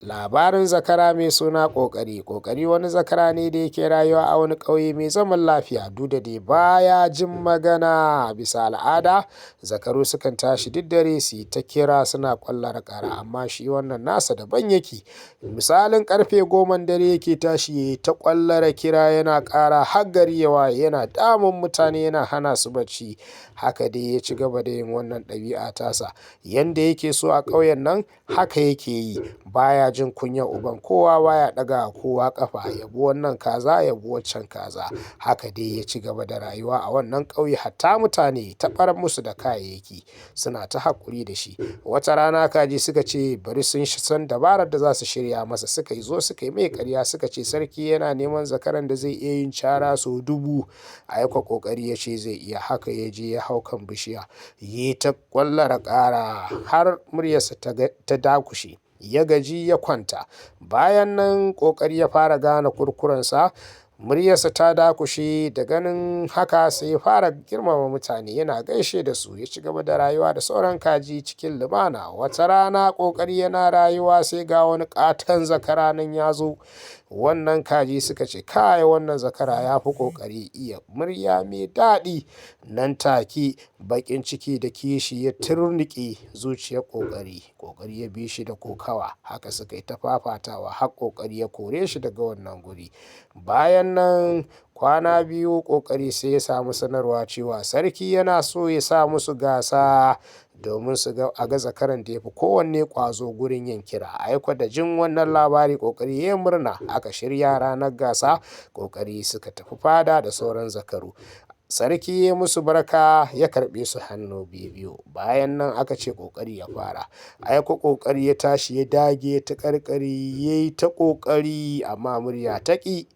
Labarin zakara mai suna Ƙoƙari. Ƙoƙari wani zakara ne da yake rayuwa a wani ƙauye mai zaman lafiya, duk da dai baya jin magana. Bisa al'ada, zakaru sukan tashi duk dare su yi ta kira suna ƙwallara ƙara, amma shi wannan nasa daban yake. Misalin ƙarfe 10n dare yake tashi ya yi ta ƙwallara kira yana ƙara har gari ya waye, yana damun mutane, yana hana su bacci. Haka dai ya ci gaba da yin wannan ɗabi'a tasa. Yanda yake so a ƙauyen nan haka yake yi. Baya jin kunyar uban kowa, baya ɗaga kowa ƙafa, ya bi wannan kaza, ya bi waccan kaza. Haka dai ya ci gaba da rayuwa a wannan ƙauye, hatta mutane ta ɓarar musu da kayayyaki, suna ta haƙuri da shi. Wata rana kaji suka ce bari sun san dabarar da za su shirya masa. Suka yi zo suka yi mai ƙarya, suka ce sarki yana neman zakaran da zai iya yin cara sau 1000. Ai kuwa Ƙoƙari ya ce zai iya. Haka ya je ya hau kan bishiya, ya ta ƙwallara ƙara har muryarsa ta dakushe. Ya gaji ya kwanta. Bayan nan Ƙoƙari ya fara gane kurkurensa, muryarsa ta dakushe. Da ganin haka sai ya fara girmama mutane, yana gaishe da su. Ya ci gaba da rayuwa da sauran kaji cikin lumana. Wata rana Ƙoƙari yana rayuwa sai ga wani ƙaton zakara nan ya zo. Wannan kaji suka ce, "Kai, wannan zakara ya fi Ƙoƙari iya murya mai daɗi." Nan take baƙin ciki da kishi ya turnuƙe zuciyar Ƙoƙari. Ƙoƙari ya bi shi da kokawa. Haka suka yi ta fafatawa har Ƙoƙari ya kore shi daga wannan guri. Bayan nan kwana biyu, Ƙoƙari sai ya samu sanarwa cewa sarki yana so ya sa musu gasa domin su ga a ga zakaran da ya fi kowanne ƙwazo gurin yin kira. Ai kuwa da jin wannan labari, Ƙoƙari ya yi murna. Aka shirya ranar gasa. Ƙoƙari suka tafi fada da sauran zakaru. Sarki ya musu barka, ya karɓe su hannu biyu. Bayan nan aka ce Ƙoƙari ya fara. Ai kuwa Ƙoƙari ya tashi, ya dage ta ƙarƙari, ya yi ta ƙoƙari, amma murya ta ƙi.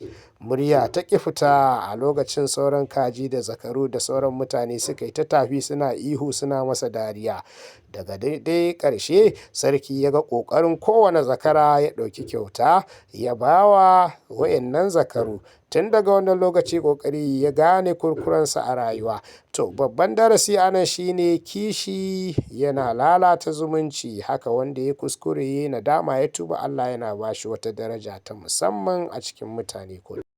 Murya ta ƙi fita. A lokacin sauran kaji da zakaru da sauran mutane suka yi ta tafi, suna ihu, suna masa dariya. Daga daidai ƙarshe sarki ya ga ƙoƙarin kowane zakara, ya ɗauki kyauta ya ba wa wayannan zakaru. Tun daga wannan lokaci Ƙoƙari ya gane kurkurensa a rayuwa. To, babban darasi a nan shine kishi yana lalata zumunci. Haka wanda ya kuskure, ya yi nadama, ya tuba, Allah yana ba shi wata daraja ta musamman a cikin mutane.